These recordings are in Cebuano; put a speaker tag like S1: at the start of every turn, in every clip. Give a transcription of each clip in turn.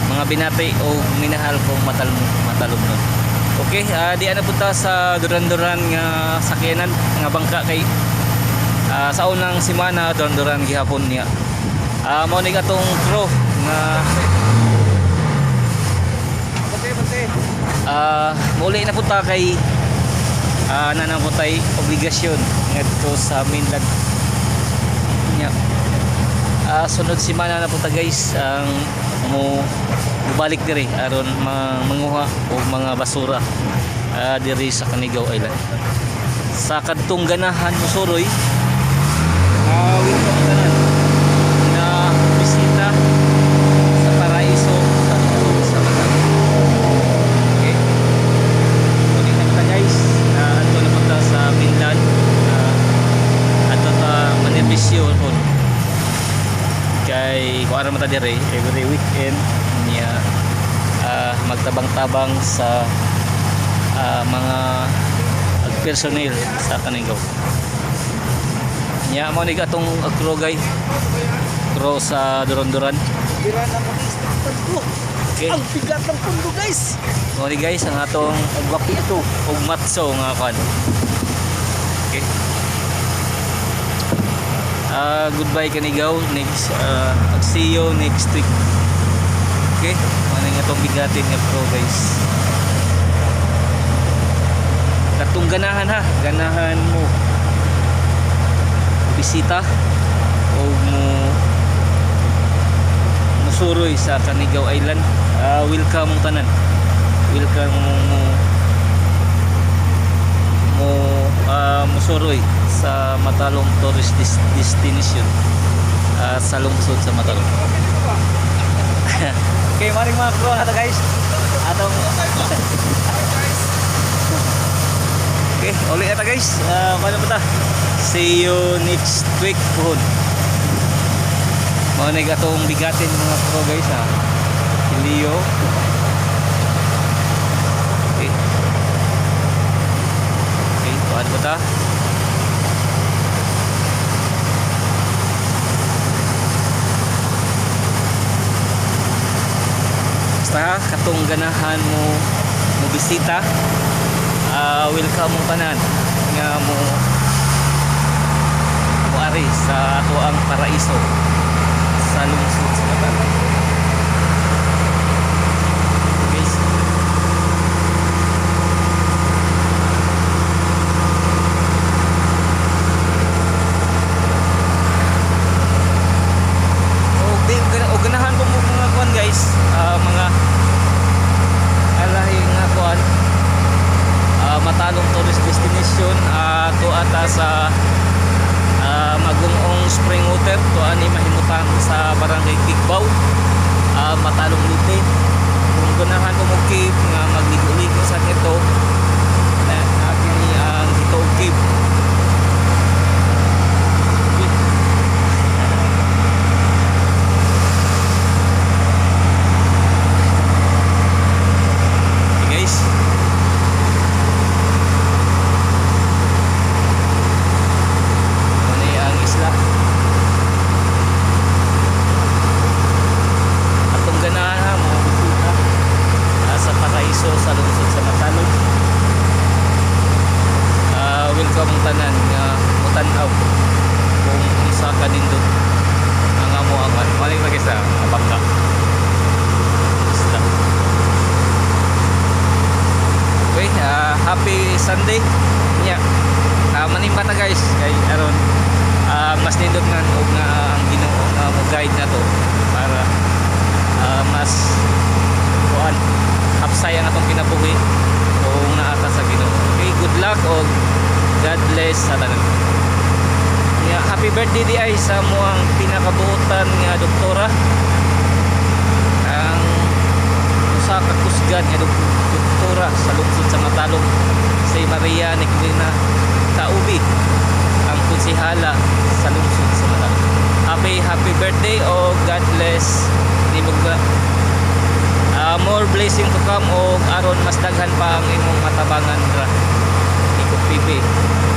S1: Mga binati o minahal kong matalom nun. Okay, di na punta sa duran-duran nga sakyanan nga bangka kay sa unang semana duran-duran gihapon niya. Mao ni atong crew nga
S2: Bante, bante.
S1: Muli na punta kay naa po tay obligasyon ngadto sa mainland nya. Sunod semana na punta, guys, ang mo balik diri aron manguha og mga basura diri sa Canigao Island. Sa kadtong ganahan mosuroy, welcome tanan na bisita sa paraiso sa lungsod sa Matalom. Okay. Muli na kita, guys. Adto na punta sa mainland. Adto ta manerbisyo pod. Kay kung ano man ta dire every weekend niya, magtabang-tabang sa mga personnel sa Canigao. Nya mo ni atong crew, guys. Crew sa Duron-Duran.
S2: Bira na kami ko.
S1: Okay.
S2: Ang bigat ng pundo, guys.
S1: Mo ni, guys, ang atong
S2: Ang ito.
S1: Og matso nga kan. Okay. Goodbye, Canigao. Next see you next week. Okay? Ano nga itong bigatin nga pro, guys. Katong ganahan ha, ganahan mo bisita o mo musuroy sa Canigao Island. Welcome mong tanan. Welcome mo mo mo musuroy sa Matalom Tourist Destination sa lungsod sa Matalom. Okay, maring mga crew na to, guys. Atong Okay, uli na ta, guys. Paano ba ta? See you next week pohon. Mao na atong bigatin mga pro, guys, ha. Si Leo. Okay. Okay, paano ba ta? Basta ha, katong ganahan mo mo bisita, welcome mong tanan nga mo moari sa ato ang paraiso sa lungsod sa Matalom. Guys. O di o ganahan ko mo mga kuan, guys, mga alahi nga kuan, Matalom Tourist Destination, to ata sa Magungong Spring Water to ani mahimutang sa Barangay Tigbao, Matalom, Leyte. Kung ganahan ko mo cave nga magligo-ligo sa nito na kini ang Hito Cave. Okay. Okay, guys. Ano ang isla? Atong ganahan ha, mga bisita sa paraiso sa lungsod sa Matalom. Welcome ang tanan nga mutan-aw kung unsa ka nindot ang amo ang ano. Malay pa sa bangka. Isla. Okay, happy Sunday. Nya. Manimba ta, guys, kay aron mas nindot nga og nga ang Ginoo nga mo guide na to para mas kuan hapsay ang atong kinabuhi kung naa ta sa Ginoo. Okay, good luck og God bless sa tanan. Nya, happy birthday di ay sa muang pinakabuotan nga doktora, ang usa ka kusgan nga doktora sa lungsod sa Matalom, si Maria Nicolina Kaubi, ang konsehala sa lungsod sa Matalom. Happy happy birthday o God bless nimo, more blessing to come o aron mas daghan pa ang imong matabangan ra ni Pipi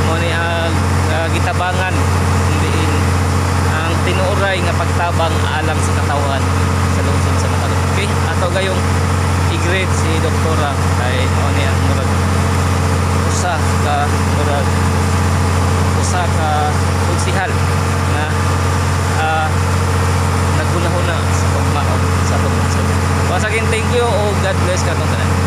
S1: mo ni ang gitabangan kung diin ang tinuoray nga pagtabang alang sa katawhan sa lungsod. Thank you o God bless katong tanan.